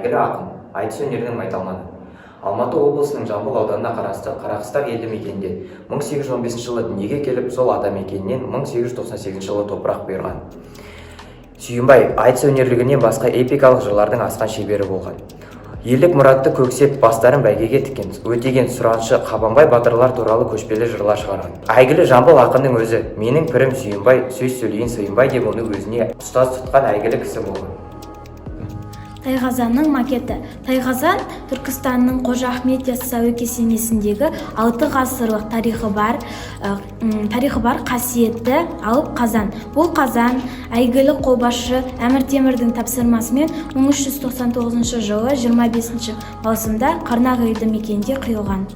Әйгілі ақын, айтыс өнерінің майталманы. Алматы облысының Жамбыл ауданына қарасты Қарақыстақ елді мекенінде 1815 жылы дүниеге келіп, сол атамекенінен 1898 жылы топырақ бұйырған. Сүйінбай айтыс өнерлігінен басқа эпикалық жырлардың асқан шебері болған. Елдік мұратты көксеп, бастарын бәйгеге тіккен Өтеген, Сұраншы, Қабанбай батырлар туралы көшпелі жырлар шығарған. Әйгілі Жамбыл ақынның өзі «Менің пірім Сүйінбай, сөз сөйлейін сыйынбай» деп оны өзіне ұстаз тұтқан әйгілі кісі болған. Тайқазанның макеті. Тайқазан – Түркістанның Қожа Ахмет Яссауи кесенесіндегі 6 ғасырлық тарихы бар қасиетті алып қазан. Бұл қазан әйгілі қолбасшы Әмір Темірдің тапсырмасымен 1399 жылы 25 маусымда Қарнақ елді мекенінде құйылған.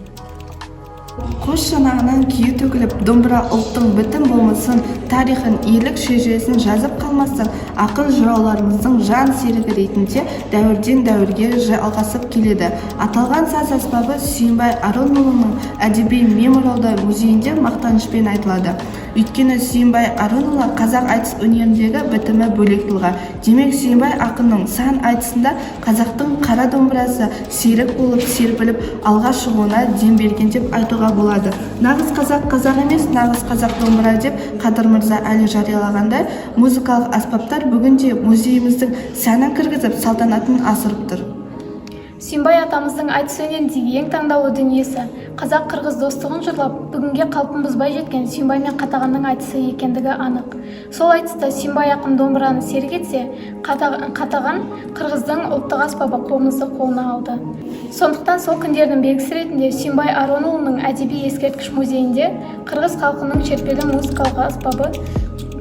Қос шанағынан күйі төгіліп, домбыра ұлттың бітім болмысын, тарихын, ерлік шежіресін жазып қалмастан, ақын жырауларымыздың жан серігі ретінде дәуірден дәуірге жалғасып келеді. Аталған саз аспабы Сүйінбай Аронұлының әдеби мемориалды музейінде мақтанышпен айтылады. Өйткені Сүйінбай Аронұлы – қазақ айтыс өнеріндегі бітімі бөлек тұлға. Демек, Сүйінбай ақынның сан айтысында қазақтың қара домбырасы серік болып серпіліп алға шығуына дем берген деп айтуға болады. «Нағыз қазақ қазақ емес, нағыз қазақ домбыра» деп Қадыр Мырза Әлі жариялағандай, музыкалық аспаптар бүгінде музейіміздің сәнін кіргізіп, салтанатын асырып тұр. Сүйінбай атамыздың айтыс өнеріндегі ең таңдаулы дүниесі қазақ-қырғыз достығын жырлап, бүгінге қалпын бұзбай жеткен Сүйінбай мен Қатағанның айтысы екендігі анық. Сол айтыста Сүйінбай ақын домбыраны серік етсе, Қатаған қырғыздың ұлттық аспабы қобызды қолына алды. Сондықтан сол күндердің белгісі ретінде Сүйінбай Аронұлының әдеби ескерткіш музейінде қырғыз халқының шертпелі музыкалық аспабы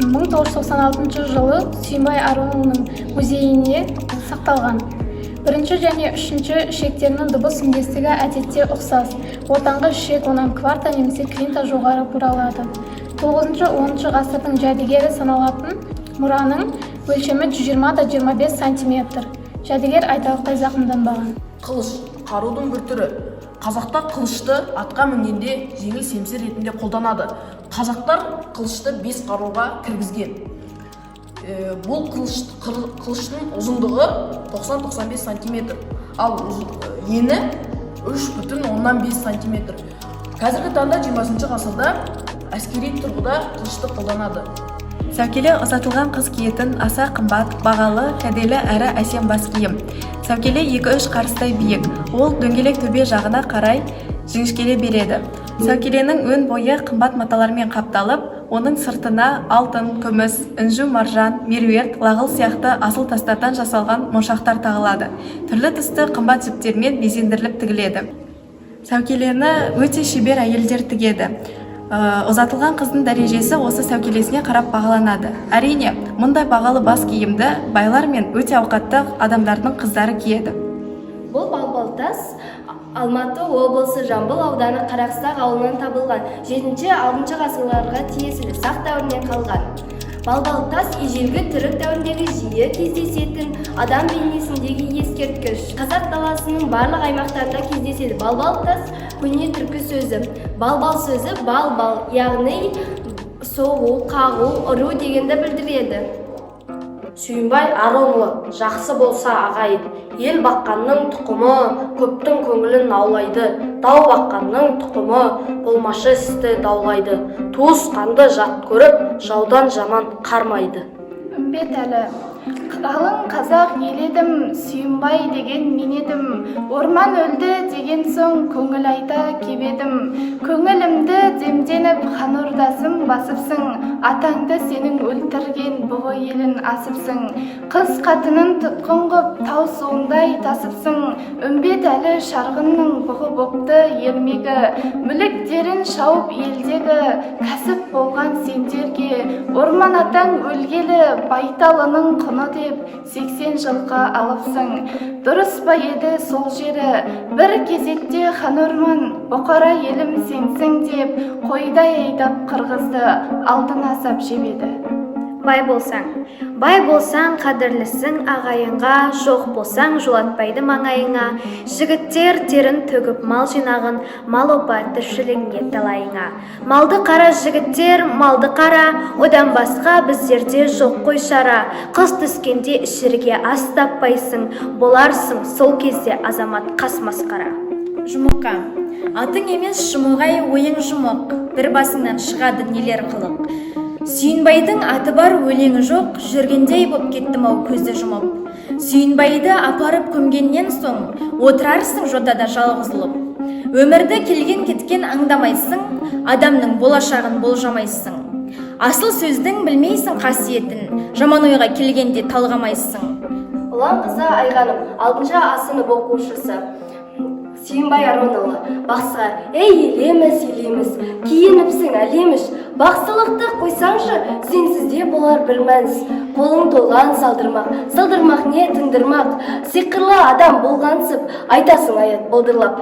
1996 жылы Сүйінбай Аронұлының музейіне сақталған. Бірінші және үшінші ішектерінің дыбыс үндестігі әдетте ұқсас, ортаңғы ішек онан кварта немесе квинта жоғары бұралады. 9-10 ғасырдың жәдігері саналатын мұраның өлшемі 120 да 25 сантиметр. Жәдігер айтарлықтай зақымданбаған. Қылыш – қарудың бір түрі. Қазақта қылышты атқа мінгенде жеңіл семсер ретінде қолданады. Қазақтар қылышты бес қаруға кіргізген. Бұл қылыштың ұзындығы 90-95 сантиметр, ал ені 3,5 сантиметр. Қазіргі таңда, 20 ғасырда әскери тұрғыда қылышты қолданады. Сәукеле – ұзатылған қыз киетін аса қымбат, бағалы, кәделі әрі әсем бас киім. Сәукеле 2-3 қарыстай биік. Ол дөңгелек, төбе жағына қарай жіңішкере береді. Сәукеленің өн бойы қымбат маталармен қапталып, оның сыртына алтын, күміс, інжу маржан, меруерт, лағыл сияқты асыл тастардан жасалған моншақтар тағылады, түрлі түсті қымбат жіптермен безендіріліп тігіледі. Сәукелені өте шебер әйелдер тігеді. Ұзатылған қыздың дәрежесі осы сәукелесіне қарап бағаланады. Әрине, мұндай бағалы бас киімді байлар мен өте ауқатты адамдардың қыздары киеді. Бұл балбалтас Алматы облысы, Жамбыл ауданы, Қарақыстақ ауылынан табылған. 7-6 ғасырларға тиесілі, сақ дәуірінен қалған. Балбалтас ежелгі түрік дәуіріндегі жиі кездесетін адам бейнесіндегі ескерткіш. Қазақ даласының барлық аймақтарында кездеседі. Балбалтас көне түркі сөзі. Балбал сөзі бал бал, яғни соғу, қағу, ұру дегенді білдіреді. Сүйінбай Аронұлы. Жақсы болса ағайын, ел баққанның тұқымы көптің көңілін аулайды, дау баққанның тұқымы болмашы істі даулайды, туысқанды жат көріп, жаудан жаман қармайды. Үмбетәлі. Қалың қазақ ел едім, Сүйінбай деген мен едім. Орман өлді деген соң, көңіл айта кеп едім. Көңілімді демденіп, хан ордасын басыпсың. Атаңды сенің өлтірген бұғы елін асыпсың. Қыз қатынын тұтқын ғып, тау суындай тасыпсың. Үмбетәлі шарғынның бұғы бопты ермегі. Мүліктерін шауып елдегі, кәсіп болған сендерге. Орман атаң өлгелі байталының құны деп 80 жылқы алыпсың. Дұрыс па еді сол жері? Бір кезекте хан Орман «Бұқара елім сенсің» деп, қойдай айдап қырғызды алдына сап жебеді. Бай болсаң. Бай болсаң, қадірлісің ағайынға, жоқ болсаң, жолатпайды маңайыңа. Жігіттер терін төгіп мал жинағын, мал опа тіршілігіңе талайыңа. Малды қара, жігіттер, малды қара, одан басқа біздерде жоқ қой шара. Қыс түскенде ішерге ас таппайсың, боларсың сол кезде азамат қас масқара. Жұмықа. Атың емес Жұмығай, ойың жұмық, бір басыңнан шығады нелер қылық. Сүйінбайдың аты бар, өлеңі жоқ, жүргендей боп кеттім ау көзді жұмып. Сүйінбайды апарып көмгеннен соң, отырарсың жотада жалғыз ұлып. Өмірді келген кеткен аңдамайсың, адамның болашағын болжамайсың. Асыл сөздің білмейсің қасиетін, жаман ойға келгенде талғамайсың. Ұлан қызы Айғаным, алтыншы А сынып оқушысы. Сүйінбай Аронұлы, бақсыға: Ей, Елеміс, Елеміс, киініпсің әлеміш, бақсылықты қойсаңшы, сенсіз де болар бір мәніс. Қолың толған салдырмақ, салдырмақ не, тындырмақ, сиқырлы адам болғансып, айтасың аят былдырлап.